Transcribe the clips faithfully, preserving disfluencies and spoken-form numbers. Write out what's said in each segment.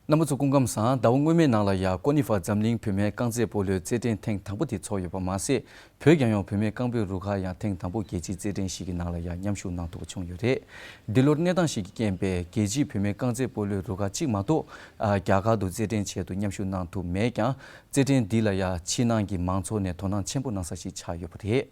རྣམ་པ་ཚོ་སྐུ་ཁམས་བཟང་། ཟླ་བ་སྔོན་མའི་ནང་ལ་ཡང་ཀོ་ནི་ཧྥ་འཛམ་གླིང་བུད་མེད་རྐང་རྩེད་སྤོ་ལོའི་རྩེད་འགྲན་ཐེངས་དང་པོ་དེ་ཚོགས་ཡོད་པ་མ་ཟད། བོད་རྒྱལ་ཡོངས་བུད་མེད་རྐང་སྤོལ་རུ་ཁག་ཡང་ཐེངས་དང་པོ་རྒྱལ་སྤྱིའི་རྩེད་འགྲན་ཞིག་གི་ནང་ལ་ཡང་མཉམ་ཞུགས་གནང་ཐུབ་པ་བྱུང་ཡོད་རེད། འདི་ལོར་གནས་སྟངས་ཤིག་གི་རྐྱེན་པས་རྒྱལ་སྤྱིའི་བུད་མེད་རྐང་རྩེད་སྤོ་ལོའི་རུ་ཁག་གཅིག་མ་གཏོགས་ཨ་རྒྱ་གར་དུ་རྩེད་འགྲན་ཆེད་དུ་མཉམ་ཞུགས་གནང་ཐུབ་མེད་ཀྱང་། རྩེད་འགྲན་འདི་ལ་ཡང་ཕྱི་ནང་གི་མང་ཚོགས་ནས་དོ་སྣང་ཆེན་པོ་གནང་ས་ཞིག་ཆགས་ཡོད་པ་རེད།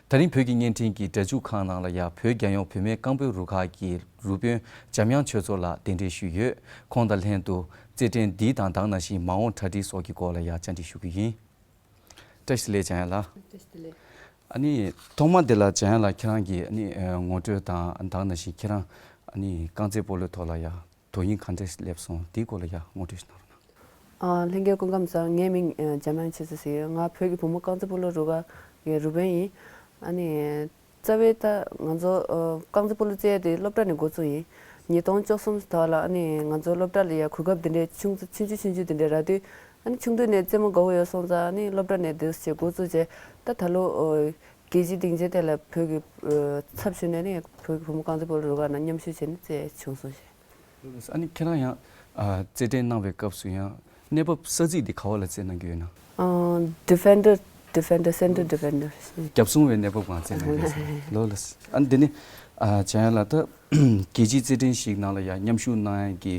ད་རིང་བོད་ཀྱི་བརྙན་འཕྲིན་གྱི་སྒྲ་འཇུག་ཁང་ནང་ལ་ཡང་བོད་རྒྱལ་ཡོངས་བུད་མེད་རྐང་སྤོལ་རུ་ཁག་གི་རུ་དཔོན་འཇམ་དབྱངས་ཆོས་མཚོ་ལགས་གདན་འདྲེན་ཞུས་ཡོད། ཁོང་དང་ལྷན་དུ་རྩེད་འགྲན་འདི་དང་དེ་ནང་བཞིན་མ་འོངས་གྲ་སྒྲིག་སོགས་ཀྱི་སྐོར་ལ་ཡང་བཅར་འདྲི་ཞུ་གི་ཡིན། བཀྲ་ཤིས་བདེ་ལེགས་འཇམ་དབྱངས་ལགས། བཀྲ་ཤིས་བདེ་ལེགས། ཨ་ནི་ཐོག་མ་དེ་ལ་འཇམ་དབྱངས་ལགས་ཁྱེད་རང་གི་ཨ་ནི་ངོ་སྤྲོད་དང་དེ་ནང་བཞིན་ཁྱེད་རང་ཨ་ནི་རྐང་རྩེད་སྤོ་ལོའི་ཐོག་ལ་ཡང་དོ་དབྱིངས་ག་འདྲས་སླེབས་སོང་དེའི་སྐོར་ལ་ཡང་ངོ་སྤྲོད་ཞིག་གནང་རོགས་གནང་། ཨ། ལྷན་རྒྱས་སྐུ་ཁམས་བཟང་། ངའི་མིང་ཨ་འཇམ་དབྱངས་ཆོས་མཚོ་ཟེར་ཡོད། ང་བོད་ཀྱི་བུ་མོ་རྐང་རྩེད་སྤོ་ལོ་རུ་ཁག་གི་རུ་དཔོན་ཡིན། ཨ་ནི་རྩ་བའི་ད་ང་ཚོ་ཨ་རྐང་རྩེད་སྤོ་ལོ་རྩེ་ཡ་དེ་སློབ་གྲྭ་ནས་འགོ་བཙུགས་ཡིན། ཉིས་སྟོང་བཅུ་གསུམ་ཟླ་བ་ལ་ཨ་ནི་ང་ཚོ་སློབ་གྲྭ་ལ་ཡ་གོ་སྐབས་དེ་འདྲའི་ཆུང་ཆུང་ཆུང་ཆུང་དེ་འདྲའི་རག་དུས། ཨ་ནི་ཆུང་དུས་ནས་རྩེད་མོ་དགའ་བོ་ཡོད་སོང་ཙང་ཨ་ནི་སློབ་གྲྭ་ནས་དེ་བྱས་འགོ་བཙུགས་བྱས། ད་ད་ལོ་ཨ་རྒྱལ་སྤྱིའི་སྡིངས་ཆའི་ཐད་ལ་བོད་ཀྱི་ཨ་ཚབ་ཞུས་ནས་ཨ་ནི་བོད་ཀྱི་བུ་མོ་རྐང་རྩེད་སྤོ་ལོ་རུ་ཁག་ནང་མཉམ་ཞུགས་བྱས་ནས་རྩེ་བྱུང་སོང་ཞེས། ཨ་ནི་ཁྱེད་རང་ཡང་ཨ་རྩེད་འགྲན་གནང་བའི་སྐབས་སུ་ཡང་གནས་བབ་ས་ཚིགས་འདི་ག་བ་ལ་རྩེད་གནང་གི་ཡོད་ན། ཨ། ཌི་ཕེན་ཌར། ཌི་ཕེན་ཌར། སེན་ཊར་ཌི་ཕེན་ཌར། རྒྱབ་སྲུང་བའི་གནས་བབ་སྒང་རྩེད་གནང་གི་ཡོད་ལ། ལགས་སོ། ཨ་ནི་འདི་ནི་ཨ་འཇམ་དབྱངས་ལགས་ད་རྒྱལ་སྤྱིའི་རྩེད་འགྲན་ཞིག་ནང་ལ་ཡང་མཉམ་ཞུགས་གནང་ཡ་གི་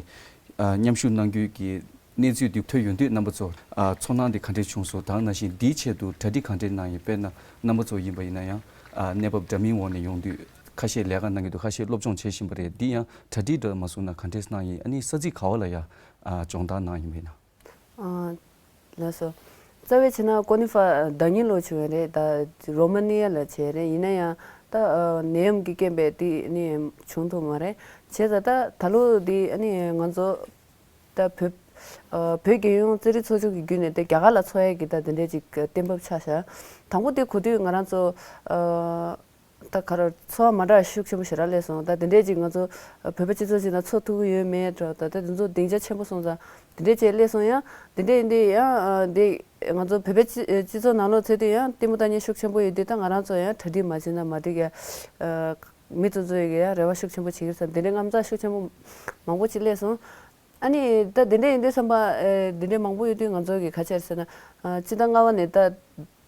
ཨ་མཉམ་ཞུགས་གནང་རྒྱུའི་གི་གནས་ཚུལ་འདི་ཐོས་ཡོང་དུས་རྣམ་པ་ཚོ་ཨ་ཚོར་སྣང་འདི་ག་འདྲས་བྱུང་སོང་། དེ་ནང་བཞིན་འདིའི་ཆེད་དུ་གྲ་སྒྲིག་ག་འདྲས་གནང་ཡིན། དཔེར་ན་རྣམ་པ་ཚོ་ཡིན་པ་ཡིན་ན་ཡང་ཨ་གནས་བབ་འདྲ་མིན་འོག་ནས་ཡོང་དུས་ཁ་ཤས་ལས་ཀ་གནང་གི་འདུག་ཁ་ཤས་སློབ་སྦྱོང་བྱེད་བཞིན་པ་རེད། འདི་ཡང་གྲ་སྒྲིག་འདྲ་མ་བཟུང་ན་ག་འདྲས་གནང་ཡིན། ཨ་ནི་ས་ཚིགས་ག་བ་ལ་ཡང་ཨ་སྦྱོང་བརྡར་གནང་ཡིན་པ་ཡིན་ན། ཨ། ལགས་སོ། རྩ་བའི་ཆ་ནས་ཀོ་ནི་ཧྥ་ཟླ་ཉིན་ལོ་བྱུང་བ་རེད། ད་རོ་མ་ནི་ཡ་ལ་བྱས་རེད། ཡིན་ན་ཡང་ད་ཨ་ནད་ཡམས་ཀྱི་རྐྱེན་པས་དེ་ནི་བྱུང་ཐུབ་མ་རེད། བྱས་ཙང་ད་ད་ལོ་འདི་ཨ་ནི་ང་ཚོ་ད་བོད་ཨ་བོད་རྒྱལ་ཡོངས་རྩེད་རིགས་ཚོགས་ཆུང་གི་བརྒྱུད་ནས་དེ་རྒྱ་གར་ལ་འཚོགས་ཡས་ཀྱི་ད་དེ་འདྲས་ཅིག་གཏན་ཕབ་ཆགས་ཤག་དང་པོ་དེ་གོ་དུས་ང་རང་ཚོ་ཨ། ད་ག་རེ་ཚོར་བ་མ་འདྲ་ཤུགས་ཆེན་པོ་ཞེ་དྲག་སླེབས་སོང་། ད་དེ་འདྲས་ཅིག་ང་ཚོ་བོད་པ་སྤྱི་ཚོགས་ཅིག་ནང་ཚོགས་ཐུབ་ཀྱི་ཡོད་མེད་འདྲ། ད་ད་དེ་ཚོ་སྡིངས་ཆ་ཆེན་པོ་སོང་ཙང་དེ་འདྲས་ཅིག་སླེབས་སོང་། ཡང་དེ་འདྲས་ཡིན་དུས་ཡང་ཨ་དེ་ང་ཚོ་བོད་པའི་སྤྱི་སྤྱི་ཚོགས་ནང་ལོགས་ཚེ་དུས་ཡང་ལྟད་མོ་ལྟ་མཁན་ཤུགས་ཆེན་པོ་ཡོད་དུས། ད་ང་རང་ཚོ་ཡང་གྲ་སྒྲིག་མ་བྱས་ན་མ་འགྲིག་ཡ། ཨ་མི་ཚོ་ཚོ་ཡི་ཡང་རེ་བ་ཤུགས་ཆེན་པོ་བྱེད་ཀྱི་ཡོད་ཙང་དེ་འདྲས་རྔམ་སྟག་ཤུགས་ཆེན་པོ་མང་པོ་ཅིག་སླེབས་སོང་། ཨ་ནི་ད་དེ་འདྲས་ཡིན་དུས་བསམ་པ་ཨེ་དེ་འདྲས་མང་པོ་ཡོད་དུས་ང་ཚོ་གི་ག་ཅི་རེད་ཟེར་ན། ཨ་སྤྱི་ཟླ་ལྔ་པ་ནས་ད་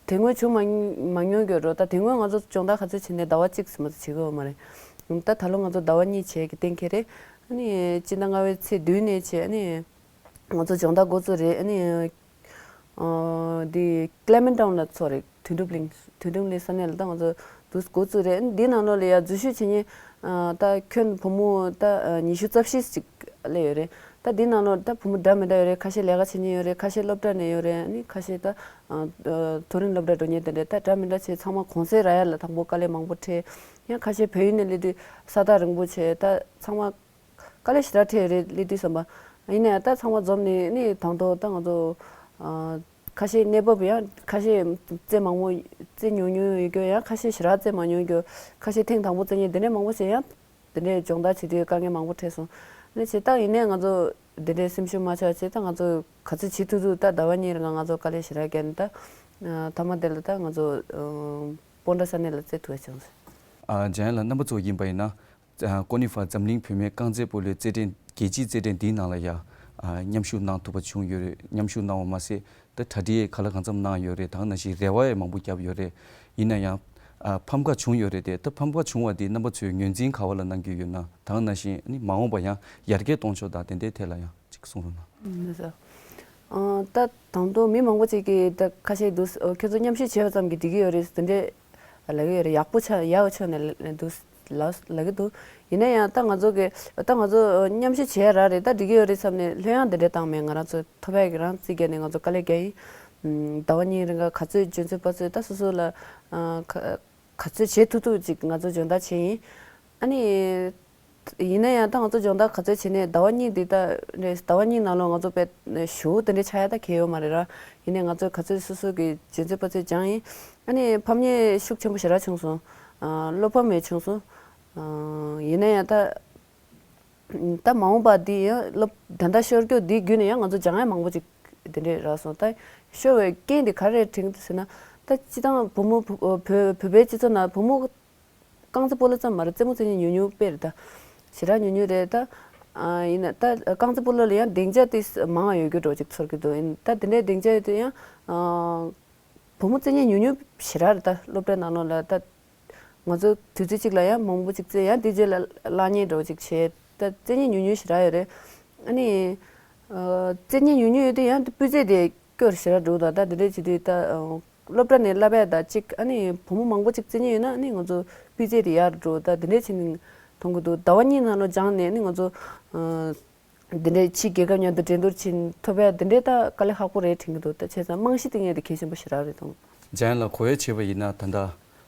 དེ་སྔོན་བྱུང་མ་མ་མྱོང་གི་རོ། ད་དེ་སྔོན་ང་ཚོ་སྦྱོང་བརྡར་ག་ཚོད་བྱས་ནས་ཟླ་བ་གཅིག་ཙམ་མ་གཏོགས་བྱེད་ཀྱི་ཡོད་མ་རེད། ད་ད་ལོ་ང་ཚོ་ཟླ་བ་གཉིས་བྱས་ཀྱི་གཏན་འཁེལ་རེད། ཨ་ནི་སྤྱི་ཟླ་ལྔ་པའི་ཚེས་བདུན་ནས་བྱས་ཨ་ནི་ང་ཚོ་སྦྱོང་བརྡར་འགོ་བཙུགས་རེད། ཨ་ནི་ཨ་འདི་ཀླེ་མན་ཊའུན་ལ་ཚོགས་རེད། དོན་གྲུབ་གླིང་། དོན་གྲུབ་གླིང་ས་གནས་ལ་ད་ང་ཚོ་འདུག་འགོ་བཙུགས་རེད། འདི་ནང་ལོགས་ལ་ཡ་འཛུལ་ཞུགས་བྱེད་མཁན་ཨ་ད་ཁྱོན་བུ་མོ་ད་ཨ་ཉི་ཤུ་རྩ་བཞི་ཅིག་སླེབས་ཡོད་རེད། ད་འདི་ནང་ལོགས་ད་བུ་མོ་འདྲ་མི་འདྲ་ཡོད་རེད། ཁ་ཤས་ལས་ཀ་བྱེད་མཁན་ཡོད་རེད། ཁ་ཤས་སློབ་གྲྭ་ནས་ཡོད་རེད། ཨ་ནི་ཁ་ཤས་ད་ཨ་མཐོ་རིམ་སློབ་གྲྭ་འགྲོ་མཁན་དེ་འདྲས་ད་འདྲ་མི་འདྲ་བྱས་ཚང་མ་གུང་སེང་རག་ཡ་ལ་དང་པོ་དཀའ་ལས་མང་པོ་འཕྲད། ཡང་ཁ་ཤས་བལ་ཡུལ་ནས་སླེབས་དུས་ས་ཐག་རིང་པོ་བྱས། ད་ཚང་མ་དཀའ་ལས་ཞེ་དྲག་འཕྲད་རེད་སླེབས་དུས་བསམ་པ། ཡིན་ན་ཡང་ད་ཚང་མ་འཛོམས་ནས་ནི་དང་ཐོག་ད་ང་ཚོ་ཨ་ཁ་ཤས་གནས་བབ་ཡང་ཁ་ཤས་རྩེད་མང་པོ་རྩེད་མྱོང་མྱོང་ཡོད་རྒྱུ། ཡང་ཁ་ཤས་ཞེ་དྲག་རྩེད་མ་མྱོང་རྒྱུ། ཁ་ཤས་ཐེངས་དང་པོ་རྩེད་མཁན་དེ་འདྲས་མང་པོ་ཞིག་ཡང་དེ་འདྲས་སྦྱོང་བརྡར་བྱེད་དུས་དཀའ་ངལ་མང་པོ་འཕྲད་སོང་། ནི་བྱས་ད་ཡིན་ནའི་ང་ཚོ་དེ་འདྲས་སེམས་ཤུགས་མ་ཆག་བྱས་ད་ང་ཚོ་ག་ཚོད་བྱེད་ཐུབ་ཐུབ་ད་ཟླ་བ་གཉིས་རིང་ང་ཚོ་དཀའ་ལས་ཞེ་དྲག་བརྒྱབ་ནས་ད་ཨ་མཐའ་མ་དེ་ལ་ད་ང་ཚོ་ཨ་སྤོན་ཊ་ས་གནས་ལ་རྩེད་ཐུབ་པ་བྱུང་སོང་། ཨ་འཇམ་དབྱངས་ལགས་རྣམ་པ་ཚོ་ཡིན་པ་ཡིན་ན། ཀོ་ནི་ཧྥ་འཛམ་གླིང་བུད་མེད་རྐང་རྩེད་སྤོ་ལོའི་རྩེད་འགྲན་རྒྱལ་སྤྱིའི་རྩེད་འགྲན་འདིའི་ནང་ལ་ཡང་མཉམ་ཞུགས་གནང་ཐུབ་པ་བྱུང་ཡོད་རེད། མཉམ་ཞུགས་གནང་བ་མ་ཟད་ད་གྲ་སྒྲིག་ག་ལ་གང་འཚམ་གནང་ཡོད་རེད། དེ་ནང་བཞིན་རེ་བ་ཡང་མང་པོ་བརྒྱབ་ཡོད་རེད། ཡིན་ན་ཡང་ཕམ་ཁ་བྱུང་ཡོད་རེད་དེ། ད་ཕམ་ཁ་བྱུང་བ་འདི་རྣམ་པ་ཚོས་ངོས་འཛིན་ག་བ་ལ་གནང་གི་ཡོད་ན། དེ་ནང་བཞིན་མ་འོངས་པ་ཡང་ཡར་རྒྱས་གཏོང་ཕྱོགས་དང་དེ་འདྲའི་ཐད་ལ་ཡང་ཅིག་གསུང་རོགས་གནང་། ཨ་ད་དང་ཐོག་མི་མང་པོ་ཅིག་གིས་ད་ཁ་ཤས་འདུག་ཨ་ཁྱོད་ཚོ་མཉམ་ཞུགས་བྱས་པ་ཙམ་གྱིས་འགྲིག་གི་ཡོད་རེད་དེ་འདྲས་ལབ་ཀྱི་ཡོད་རེད། ཡག་པོ་ཆགས་ཡག་ཆགས་ནས་འདུག་ལབ་ལབ་ཀྱི་འདུག་ཡིན་ན་ཡང་ད་ང་ཚོ་གི་ད་ང་ཚོ་མཉམ་ཞུགས་བྱས་ར་རེད། ད་འགྲིག་གི་ཡོད་རེད་བསམ་ནས་ལྷོད་ཡངས་དེ་འདྲས་བཏང་མེད། ང་རང་ཚོ་ཐོབ་ཡག་གི་རང་རྩིས་བརྒྱབ་ནས་ང་ཚོ་དཀའ་ལས་རྒྱག་ཡིན། ཟླ་བ་གཉིས་རིང་ག་ག་ཚོད་འཇོན་ཚོད་པ་ཚོད་ད་སོ་སོ་ལ་ཨ་ག་ག་ཚོད་བྱེད་ཐུབ་ཐུབ་ཅིག་ང་ཚོ་སྦྱོང་བརྡར་བྱས་ཡིན། ཨ་ནི། ཡིན་ན་ཡང་ད་ང་ཚོ་སྦྱོང་བརྡར་ག་ཚོད་བྱས་ནས་ཟླ་བ་གཉིས་འདི་ལྟ་རེད། ཟླ་བ་གཉིས་ནང་ལོགས་ང་ཚོ་དཔེ་ཞུ་དེ་འདྲ་ཆགས་ཡ་ད་གལ་ཡོད་མ་རེད་ར། ཡིན་ནའི་ང་ཚོས་ག་ཚོད་སོ་སོ་གི་འཇོན་ཚོད་དཔག་ཚོད་སྦྱངས་ཡིན། ཨ་ནི་ཕམ་ཉེས་ཤུགས་ཆེན་པོ་ཞེ་དྲག་བྱུང་སོང་། ཨ་བློ་ཕམ་ཡང་བྱུང་སོང་། ཨ་ཡིན་ན་ཡང་ད་ད་མ་འོངས་པ་འདི་ཡང་སློབ་ད་ལྟ་ཤོར་རྒྱུ་འདི་བརྒྱུད་ནས་ཡང་ང་ཚོ་སྦྱང་ཡ་མང་པོ་ཅིག་དེ་འདྲ་རག་སོང་། ད་ཤོར་བའི་རྐྱེན་འདི་ག་རེ་དྲན་གྱི་འདུག་ཟེར་ན། ད་སྤྱི་བཏང་བུ་མོ་བུ་བོད་བོད་པའི་སྤྱི་ཚོགས་ནང་བུ་མོ་རྐང་རྩེད་སྤོ་ལོ་ཙམ་མ་རེད། རྩེད་མོ་རྩེ་མཁན་ཉུང་ཉུང་དཔེ་རེད། ད་ཞེ་དྲག་ཉུང་ཉུང་རེད། ད་ ཨ་ཡིན་ན་ད་རྐང་རྩེད་སྤོ་ལོ་ལ་ཡང་སྡིངས་ཆ་དེ་མང་བ་ཡོད་རྒྱུ་འདྲ་ཅིག་ཚོར་གྱི་འདུག་ཡིན་ད་དེ་འདྲའི་སྡིངས་ཆ་དེ་ཡང་ཨ་བུ་མོ་རྩེད་མཁན་ཉུང་ཉུང་ཞེ་དྲག་རེད། ད་སློབ་གྲྭའི་ནང་ལོགས་ལ་ད་ང་ཚོ་དུས་ཚོད་གཅིག་ལ་ཡང་མང་པོ་ཅིག་རྩེད། ཡང་དེ་རྗེས་ལ་བརླག་མཁན་འདྲ་ཅིག་བྱས། ད་རྩེད་མཁན་ཉུང་ཉུང་ཞེ་དྲག་ཡོད་རེད། ཨ་ནི་ཨ་རྩེད་མཁན་ཉུང་ཉུང་ཡོད་དུས་ཡང་དེ་སྤུས་ཚད་དེ་སྐྱོ་རུ་ཞེ་དྲག་འགྲོ། ད་ད་དེ་འདྲའི་བྱེད་དུས་ད་ཨ་སློབ་གྲྭ་ནས་བསླབ་པ་ད་གཅིག་ཨ་ནི་བུ་མོ་མང་པོ་ཅིག་རྩེད་མཁན་ཡོད་ན་ཨ་ནི་ང་ཚོ་སྤུས་ཚད་དེ་ཡར་འགྲོ། ད་དེ་འདྲའི་བྱེད་ནས་མཐོང་གི་འདུག་ཟླ་བ་གཉིས་ནང་ལོགས་སྦྱངས་ནས་ཨ་ནི་ང་ཚོ་ཨ་འདི་འདྲའི་ཕྱི་རྒྱལ་ཁབ་མཉམ་དུ་འགྲན་བསྡུར་ཕྱིན་ཐུབ་ཡ་འདི་འདྲའི་ད་དཀའ་ལས་ཁག་པོ་རེད་དྲན་གྱི་འདུག་ད་བྱས་ཙང་རྨང་གཞི་བཏིང་ཡ་དེ་གལ་ཆེན་པོ་ཞེ་དྲག་རེད་དང་། འཇམ་དབྱངས་ལགས་གོ་བས་བྱས་པ་ཡིན་ན་ད་ལྟ་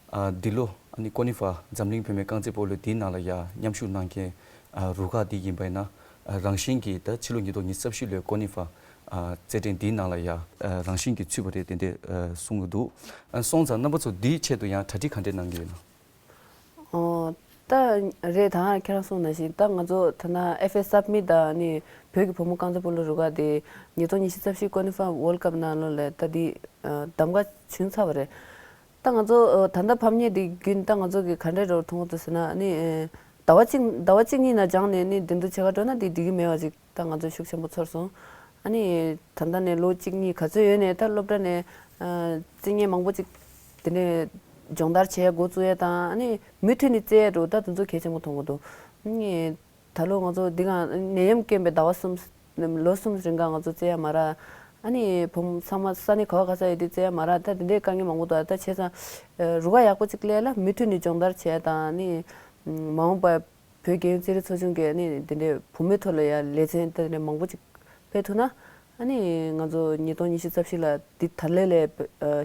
ཨ་འདི་ལོ་ཨ་ནི་ཀོ་ནི་ཧྥ་འཛམ་གླིང་བུད་མེད་རྐང་རྩེད་སྤོ་ལོ་འདིའི་ནང་ལ་ཡ་མཉམ་ཞུགས་གནང་མཁན་ཨ་རུ་ཁག་འདི་ཡིན་པ་ཡིན་ན་ཨ་རང་བཞིན་གྱིས་ད་ཕྱི་ལོ་ཉིས་སྟོང་ཉི་ཤུ་རྩ་བཞི་ལོའི་ཀོ་ནི་ཧྥ་ཨ་རྩེད་འགྲན་འདིའི་ནང་ལ་ཡ་ཨ་རང་བཞིན་གྱིས་ཚུད་པ་རེད་དེ་འདྲས་ཨ་གསུང་གི་འདུག་ཨ་སོང་ཙང་རྣམ་པ་ཚོ་འདིའི་ཆེད་དུ་ཡང་གྲ་སྒྲིག་ག་འདྲས་གནང་གི་ཡོད་ན། ཨོ། ད་རེད། ད་ཁྱེད་རང་གསུངས་ནང་བཞིན་ད་ང་ཚོ་ད་ལྟ་ཨེཕ་ཨེ་སབ་མིཊ་དང་ནི་བོད་ཀྱི་བུ་མོ་རྐང་རྩེད་སྤོ་ལོ་རུ་ཁག་དེ་ཉིས་སྟོང་ཉི་ཤུ་རྩ་བཞི་ཀོ་ནི་ཧྥ་ཝོལ་ཀབ་ནང་ལོགས་ལ་ད་འདི་གདམ་ག་བྱུང་ཚར་བ་རེད། ད་ང་ཚོ་ད་ལྟ་ཕབ་མཁན་དེ་རྒྱུན་ད་ང་ཚོ་གི་ག་འདྲ་འདྲ་བོ་མཐོང་གི་འདུག་ཟེར་ན་ནི་ཟླ་བ་གཅིག་ཟླ་བ་གཅིག་གཉིས་ནང་སྦྱངས་ནས་ནི་འགྲན་བསྡུར་བྱེད་ག་འགྲོ་ན་དེ་འགྲིག་གི་མེད་པ་ཅིག་ད་ང་ཚོ་ཤུགས་ཆེན་པོ་ཚོར་སོང་། ཨ་ནི་ད་ལྟ་ནས་ལོ་གཅིག་གཉིས་ག་ཚོད་ཡོད་ནས་ད་སློབ་གྲྭ་ནས་ཨ་རྩེད་མཁན་མང་པོ་ཅིག་དེ་ནས་སྦྱོང་བརྡར་བྱས་འགོ་བཙུགས་ཡས་དང་ཨ་ནི་མུ་མཐུད་ནས་རྩེ་ཡས་འགྲོ་ད་དེ་ཚོ་གལ་ཆེན་པོ་མཐོང་གི་འདུག་ཨ་ནི་ད་ལོ་ང་ཚོ་འདི་ག་ནད་ཡམས་རྐྱེན་པས་ཟླ་བ་གསུམ་ལོ་གསུམ་རིང་ག་ང་ཚོ་རྩེ་ཡ་མ་རག་ཨ་ནི་བུ་མོ་ཚང་མ་ས་གནས་ག་བ་ག་ས་ཡོད་དུས་རྩེ་ཡ་མ་རག་ད་དེ་འདྲའི་དཀའ་ངལ་མང་པོ་འདུག་ད་བྱས་ཙང་རུ་ཁག་ཡག་པོ་ཅིག་སླེབས་ལ་མུ་མཐུད་ནས་སྦྱོང་བརྡར་བྱས་དང་ཨ་ནི་མ་འོངས་པ། བོད་རྒྱལ་ཡོངས་རྩེད་རིགས་ཚོགས་ཆུང་གིས་ཨ་ནི་འདི་འདྲའི་བུད་མེད་ཐོག་ལ་ཡང་ལེ་ཚན་དེ་འདྲ་མང་པོ་ཅིག་སྤེལ་ཐུབ་ན་ཨ་ནི་ང་ཚོ་ཉིས་སྟོང་ཉི་ཤུ་རྩ་བཞི་ལ་འདི་ད་ལོ་ལས་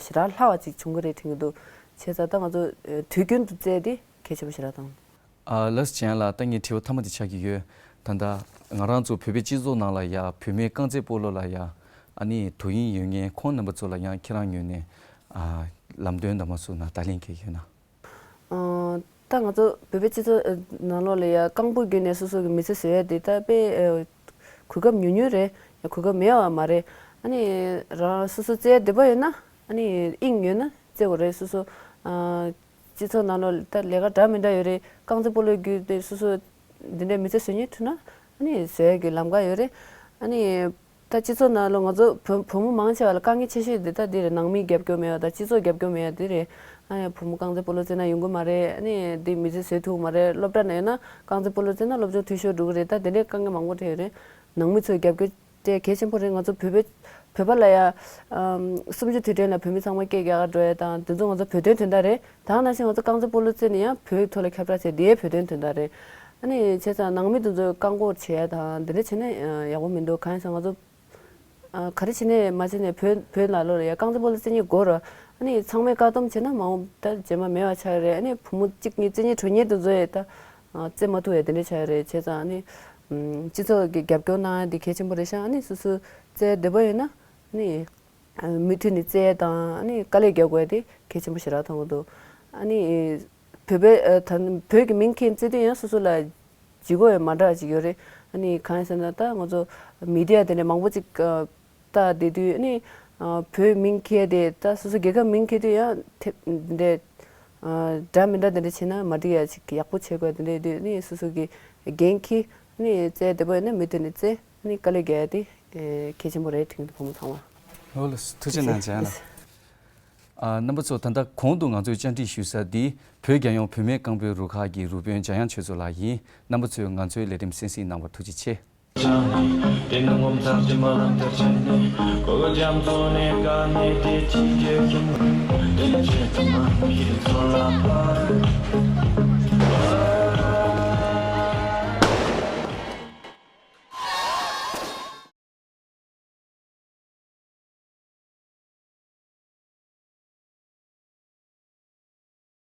ཞེ་དྲག་ལྷག་པ་ཅིག་བྱུང་གི་རེད་དྲན་གྱི་འདུག་བྱས་ཙང་ད་ང་ཚོ་དུས་རྒྱུན་དུ་རྩེད་དེ་གལ་ཆེན་པོ་ཞེ་དྲག་དང་། ཨ་ལགས་སོ། ལགས་ད་ངའི་དྲི་བ་མཐའ་མ་དེ་ཆགས་ཀྱི་ཡོད། ད་ལྟ་ང་རང་ཚོ་བོད་པའི་སྤྱི་ཚོགས་ནང་ལ་ཡ་བུད་མེད་རྐང་རྩེད་སྤོ་ལོ་ལ་ཡ་ཨ་ནི་དོ་དབྱིངས་ཡོད་མཁན་ཁོང་རྣམ་པ་ཚོ་ལ་ཡང་ཁྱེད་རང་ངོས་ནས་ཨ་ལམ་སྟོན་དང་མ་སུ་ན་བརྡ་ལན་གལ་ཡོད་ན། ཨ་ད་ང་ཚོ་བོད་པའི་སྤྱི་ཚོགས་ནང་ལོགས་ལ་ཡ་རྐང་སྤོལ་བརྒྱུད་ནས་སོ་སོ་གི་མི་ཚེ་བཟོ་ཡ་དེ་ད་དཔེ་གོ་སྐབས་ཉུང་ཉུང་རེད། ཡ་གོ་སྐབས་མེད་པ་མ་རེད། ཨ་ནི་རང་སོ་སོ་རྩེ་ཡ་འདོད་པ་ཡོད་ན་ཨ་ནི་དབྱིངས་ཡོད་ན་རྩེ་དགོས་རེད། སོ་སོ་ཨ་སྤྱི་ཚོགས་ནང་ལོགས་ད་ལས་ཀ་འདྲ་མི་འདྲ་ཡོད་རེད། རྐང་རྩེད་སྤོ་ལོ་བརྒྱུད་དེ་སོ་སོ་འདི་འདྲའི་མི་ཚེ་བཟོ་སྙིང་བྲོ་ན་ཨ་ནི་བཟོ་ཡ་གི་ལམ་ཁ་ཡོད་རེད། ཨ་ནི། ད་སྤྱི་ཚོགས་ནང་ལ་ང་ཚོ་བུ་བུ་མོ་མང་ཆེ་བ་ལ་དཀའ་ངལ་ཆེ་ཤོས་དེ་ད་འདི་རེད། ནང་མིའི་རྒྱབ་སྐྱོར་མེད་པ་དང་སྤྱི་ཚོགས་རྒྱབ་སྐྱོར་མེད་པ་འདི་རེད། ཨ་ཡ་བུ་མོ་རྐང་རྩེད་སྤོ་ལོ་རྩེ་ན་ཡོང་གི་མ་རེད། ཨ་ནི་འདི་མི་ཚེ་བཟོས་ཐུབ་མ་རེད། སློབ་གྲྭ་ནང་ཡོད་ན་རྐང་རྩེད་སྤོ་ལོ་རྩེ་ན་སློབ་སྦྱོང་འཐུས་ཤོར་འགྲོ་གི་རེད། ད་འདི་འདྲའི་དཀའ་ངལ་མང་པོ་འཕྲད་ཡོད་རེད། ནང་མི་ཚོའི་རྒྱབ་སྐྱོར་དེ་གལ་ཆེན་པོ་རེད། ང་ཚོ་བོད་པའི་བོད་པ་ལ་ཡ་ཨམ་གསུམ་བཅུ་དུས་དྲན་ལ་བོད་མི་ཚང་མ་སྐད་རྒྱག་ག་འགྲོ་ཡ་དང་དེ་ཚོ་ང་ཚོ་བོད་དོན་དོན་དག་རེད། ད་ག་ནང་བཞིན་ང་ཚོ་རྐང་རྩེད་སྤོ་ལོ་རྩེ་ནས་ཡང་བོད་ཐོག་ལ་ཁྱབ་བསྒྲགས་བྱས་དེའི་བོད་དོན་དོན་དག་རེད། ཨ་ནི་བྱས་ཙང་ནང་མི་དེ་ཚོས་བཀག་འགོག་བྱེད་ཡ་དང་འདི་འདྲ་བྱས་ན་ཡག་པོ་མི་འདུག་གང་ཡིན་ཟེར་ན་ང་ཚོ་ཨ་ག་རེ་བྱས་ནས་མ་བྱས་ནས་བོད་བོད་ལ་ལོ་ལ་ཡ་རྐང་རྩེད་སྤོ་ལོ་རྩེ་མཁན་དགོས་ར། ཨ་ནི་ཚང་མས་བཀག་སྡོམ་བྱས་ན་མ་འོངས་ད་རྗེས་མ་མེད་པ་ཆགས་ཡ་རེད། ཨ་ནི་བུ་མོ་གཅིག་གཉིས་རྩེ་མཁན་གྲོངས་མཁན་དེ་ཚོ་ཡ་ད་རྩེ་མ་ཐུབ་ཡ་དེ་འདྲ་ཆགས་ཡ་རེད། བྱས་ཙང་ཨ་ནི་སྤྱི་ཚོགས་ཀྱི་རྒྱབ་སྐྱོར་གནང་ཡ་དེ་གལ་ཆེན་པོ་རེད་ཤག་ཨ་ནི་སོ་སོ་རྩེ་འདོད་པ་ཡོད་ན་ཨ་ནི། མུ་མཐུད་ནས་རྩེ་ཡ་དང་ཨ་ནི་དཀའ་ལས་རྒྱག་དགོས་ཡ་དེ་གལ་ཆེན་པོ་ཞེ་དྲག་མཐོང་གི་འདུག་ཨ་ནི་བོད་པའི་ཨ་ད་བོད་ཀྱི་མིང་འཁྱེར་རྩེ་དུས་ཡང་སོ་སོ་ལ་ལྗིད་ཁོག་ཡང་མ་འདྲ་བ་ཅིག་ཡོད་རེད། ཨ་ནི་གང་ཡིན་ཟེར་ན་ད་ང་ཚོ་མི་ཌི་ཡ་དེ་འདྲ་མང་པོ་ཅིག་ཨ་ལྟ་བསྡད་དུས་ཨ་ནི་ཨ་བོད་མིང་འཁྱེར་དེ་ད་སོ་སོ་རྒྱལ་ཁབ་མིང་འཁྱེར་དུས་ཡང་དེ་འདྲ་ཨ་འདྲ་མི་འདྲ་དེ་འདྲ་བྱས་ན་མ་འགྲིག་ཡ་ཅིག་ཡག་པོ་བྱེད་དགོས་དེ་འདྲ་ཡོད་དུས་ཨ་ནི་སོ་སོ་གི་འགན་འཁྱེར། ནི་རྩེ་བདེ་པོ་ཡོད་ན་མུ་མཐུད་ནས་རྩེ། ནི་དཀའ་ལས་རྒྱག་ཡ་དེ་ཨེ་གལ་ཆེན་པོ་རེད་དྲན་གྱི་འདུག་བུ་མོ་ཚང་མ། ལགས་སོ། ཐུགས་རྗེ་གནང་། འཇམ་དབྱངས་ལགས། ཨ་རྣམ་པ་ཚོ་ད་ལྟ་གོང་དུ་ང་ཚོས་བཅར་འདྲི་ཞུས་ས་འདི་བོད་རྒྱལ་ཡོངས་བུད་མེད་རྐང་སྤོལ་རུ་ཁག་གི་རུ་དཔོན་འཇམ་དབྱངས་ཆོས་མཚོ་ལགས་ཡིན། རྣམ་པ་ཚོས་ང་ཚོའི་ལས་རིམ་གསན་གཟིགས་གནང་བར་ཐུགས་རྗེ་ཆེ། དེ་ནི་ངོ་མཚར་གྱི་རྨི་ལམ་དེར་ཕྱིན་ནས། གོ་གི་རྒྱ་མཚོ་ནས་དགའ་ནས་དེ་ཕྱིན་རྒྱལ་ཁྱིམ། དེ་ནི་ཆེད་དུ་མ་ཡིན་ཚོར་ལ་ཕར།